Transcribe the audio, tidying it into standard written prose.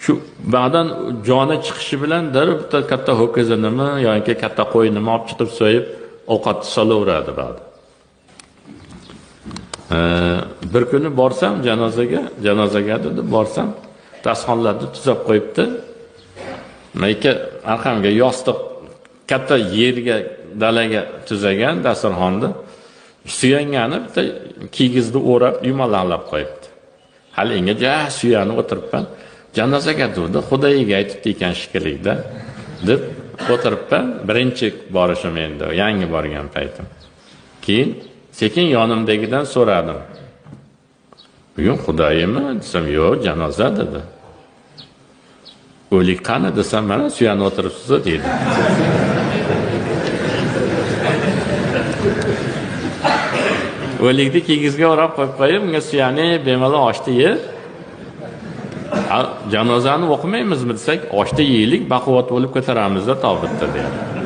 Shu ba'dan joni chiqishi bilan darrov bitta katta ho'kizinimi yoki katta qo'yinimi olib chiqib so'yib ovqatni solaveradi ba'da. Bir kuni borsam janozaga dedi, borsam dasxonlarni tuzab qo'yibdi. Mayka arqamga yostiq katta yerga, dalaga tuzagan dasturxonni suyangani bitta kigizni o'rab yumalaqlab qo'yibdi. Hali enga ja suyanib o'tiribman. Janozaga dedi, Xudoyiga aytibdi ekan shekilli-da deb o'tiribman. Birinchi borishim endi, yangi borgan paytim. Keyin sekin yonimdagidan so'radim. Bugun Xudoyimi desam, yo'q, janoza dedi. O'lik qani desam, mana suyanib o'tiribsiz deydi. O'likni kigizga o'rab qo'yib qo'yib, unga suyanib bemalol oshni yeb, janozani o'qimaymizmi desak, oshni yeylik, baquvvat bo'lib ko'taramizda tobutda deydi.